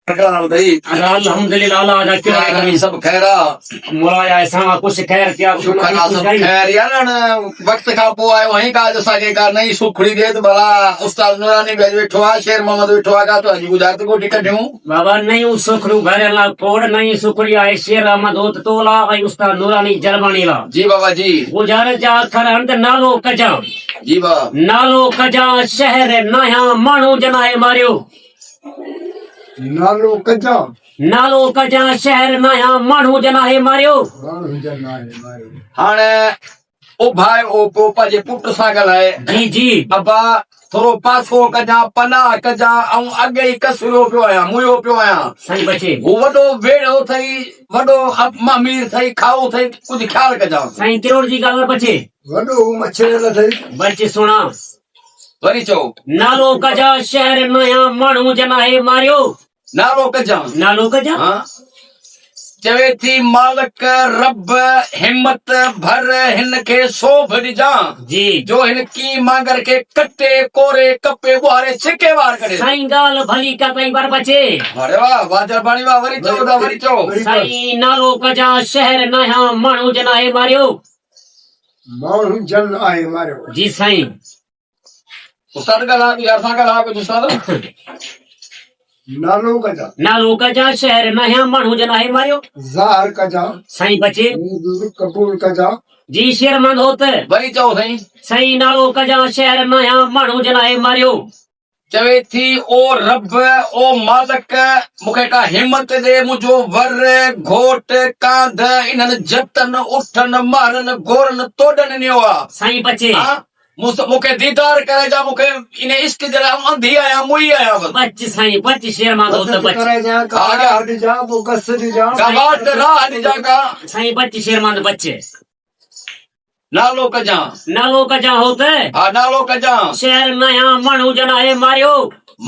الحمدلله الله جا ڪيو آهي سڀ خير آ مولا جا اسان ڪجهه خير ڪيا شڪر آ سڀ خير يار هاڻ وقت کان پوء آيو آهين ڪا اڄ اسان کي ڪا نئين سوکڙي ڏي ته ڀلا استاد نوراني به اڄ ويٺو آ شير محمد ويٺو آ ڪا تو اڄ ڳجهارت ڳوٺي ڪڍيون بابا نيون سوکڙيون ڀريل آ کوڙ نئين سوکڙي آهي شير احمد هوت تو لا ۽ استاد نوراني جرماڻي لا جي بابا جي ڳجهارت جا اکر آهن ته نالو ڪجان جي بابا نالو ڪجان شهر ناهيان ماڻهو جناهي ماريو نالو ڪجان. نالو ڪجان شهر ناهيان ماڻهو جن آهي ماريو. ماڻهو جن آهي ماريو. هاڻ اڀائي او پيو پنهنجي پٽ سان ڳالهائي. جي جي. ابا ٿورو پاسو ڪجان پناهه ڪجان آئون اڳي ئي ڪسريو پيو آهيان مويو پيو آهيان. سائين بچي. هو وڏو ويڙهو اٿئي وڏو امير اٿئي کائو اٿئي ڪجهه خيال ڪجان. سائين ڪروڙ جي ڳالهه نه بچي. وڏو هو مڇريل اٿئي. بچ سهڻا. وري چئو. نالو ڪجان شهر ناهيان ماڻهو جن آهي ماريو. نالو ڪجان. نالو ڪجان. ها چوي ٿي مالڪ رب همت ڀر هن کي سوڀ ڏجان. جي. جو هن ڪين مانگر کي ڪٽي ڪوري ڪپي ٻوهاري ڇڪي ٻاهر ڪڍي. سائين ڳالهه ڀلي ڪتئي پر بچي. واڙي واهه واهه جرباڻي واهه وري چئو ادا وري چئو. سائين نالو ڪجان شهر ناهيان ماڻهو جن آهي ماريو. ماڻهو جن آهي ماريو. جي سائين. استاد ڳالهاء ڪجهه يار سان ڳالهاء ڪجهه استاد. نالو ڪجان. نالو ڪجان شهر ناهيان ماڻهو جن آهي ماريو. ظاهر ڪجان. سائين بچي. منظور قبول ڪجان. جي شير مند هوت. وري چئو سائين. سائين نالو ڪجان شهر ناهيان ماڻهو جن آهي ماريو. چوي ٿي، او رب، او مالڪ، مون کي ڪا همت ڏي، منهنجو ور، گهوٽ، ڪانڌ، انهن جتن، اٺن، مهرن، گورن، توڏن نيو آ. سائين بچي. ها، مون کي ديدار ڪرائجان، مون کي انهي عشق جي لاء آئون انڌي آهيان، موئي آهيان بس. بچ سائين، بچ شير مان ٿو ته مدد بچ. ڪرائجان، ڪا راهه ڏجان، ڪو گس ڏجان. ڪا واٽ راهه ڏجان ڪا. سائين بچ شير مان ته بچ. نالو ڪجان. نالو ڪجان هو ته. ها نالو ڪجان. شهر ناهيان ماڻهو جن آهي ماريو.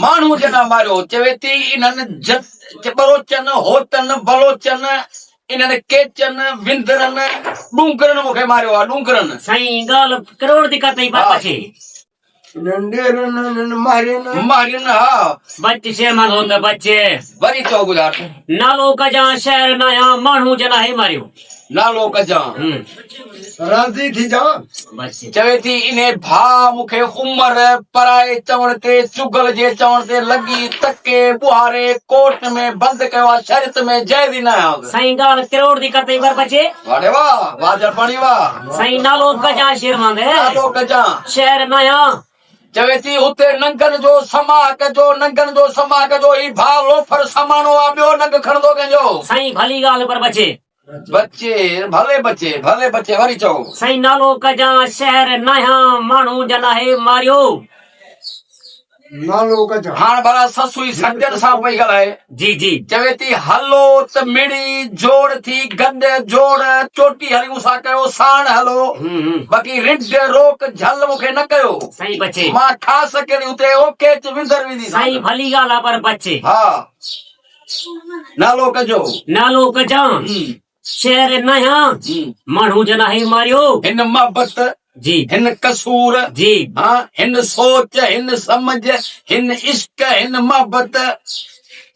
ماڻهو جن آ ماريو. چوي ٿي انهن جت ٻروچن، هوتن، بلوچن، انهن ڪيچن، وندرن، ڏونگرن مون کي ماريو آ ڏونگرن. سائين ڳالهه ڪروڙ the ڪتئي پر پڇي. انهن ڏيرن، انهن مهرين. مهرين ها. بچ شير مان ٿو ته بچ. وري چئو گذار. نالو ڪجان شهر ناهيان ماڻهو جن آهي ماريو. نالو ڪجان. راضي ٿيجان. بچ. چوي ٿي انهي ڀاء مون کي عمر پرائي چوڻ تي چغل جي چوڻ تي لڳي تڪي ٻوهاري ڪوٽ ۾ بند ڪيو آ شريعت ۾ جائز ئي ناهي آ. سائين ڳالهه ڪروڙ the ڪتئي پر بچي. واھ ڙي واھ واھ جرپاڻي واھ. سائين نالو ڪجان شير ماند. نالو ڪجان. شهر ناهيان. چوي ٿي اتي ننگن جو سماء ڪجو ننگن جو سماء ڪجو هي ڀاء لوفر سماڻو آ ٻيو ننگ کڻندو ڪنهن جو. سائين ڀلي ڳالهه پر بچي. بچي ڀلي بچي ڀلي بچي وري چئو. سائين نالو ڪجان شهر ناهيان ماڻهو جن آهي ماريو. نالو ڪجان. هاڻ ڀلا سسئي سڄڻ سان پئي ڳالهائي. جي جي. چوي ٿي هلو ته مڙئي جوڙ ٿي گڏ جوڙ چوٽي هلي مون سان ڪيو ساڻ هلو باقي رڍ روڪ جهل مون کي نه ڪيو. سائين بچي. مان خاص اڪيلي اتي اوڪيچ وندر ويندي سان. سائين ڀلي ڳالهه آ پر بچي. ها نالو ڪجو. نالو ڪجان. شهر ناهيان ماڻهو جن آهي ماريو. هن محبت جي. هن قصور جي. ها هن سوچ هن سمجهه هن عشق هن محبت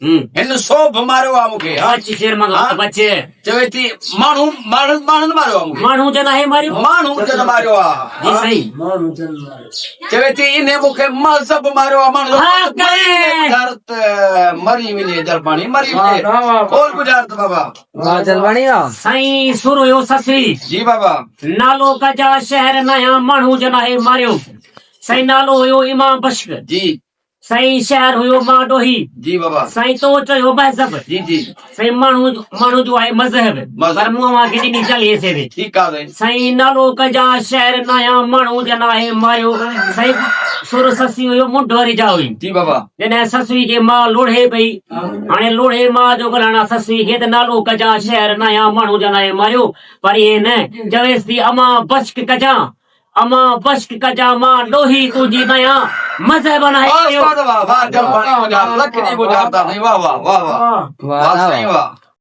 هن سوڀ ماريو آ مونکي ها. بچ شير مان ها. بچ. چوي ٿي ماڻهو ماڻهن ماڻهن ماريو آ مونکي. ماڻهو جن آهي ماريو. ماڻهو جن ماريو آ. جي سائين. ماڻهو جن ماريو. چوي ٿي انهي مون کي مهذب ماريو آ ماڻهو ها ڪري. ڳجهارت مري وڃي جلپاڻي مري وڃي کول ڳجهارت بابا. واھ جلواڻي واھ. سائين سر هيو سسئي. جي بابا. نالو ڪجا شهر ناهيان ماڻهو جن آهي ماريو. سائين نالو هيو امام بشڪ. جي. سائين شهر هيو مان ڏوهي. جي بابا. سائين تو چيو مهذب. جي جي. سائين ماڻهو ماڻهو جو آهي مذهب. پر مون اوهان کي ڏني چاليهه حصي تي. ٺيڪ آ سائين. سائين نالو ڪجا شهر ناهيان ماڻهو جن آهي ماريو. سائين سر سسئي هيو منڍ واري جا هئي. جي بابا. جڏهن سسئي کي ماء لوڙهي پئي. هاڻي لوڙهي ماء جو ڳالهائڻ آ سسئي کي ته نالو ڪجان شهر ناهيان ماڻهو جا ناهي ماريو پر ائين نه چويس ٿي امان بشڪ ڪجان امان بشڪ ڪجان مان ڏوهي تنهنجي ناهيان مذهب ناهي واھ ڪيو. استاد واھ واھ جلواڻي ڳجهار لک جي ڳجهار تا سائين واھ واھ واھ واھ واھ سائين واھ.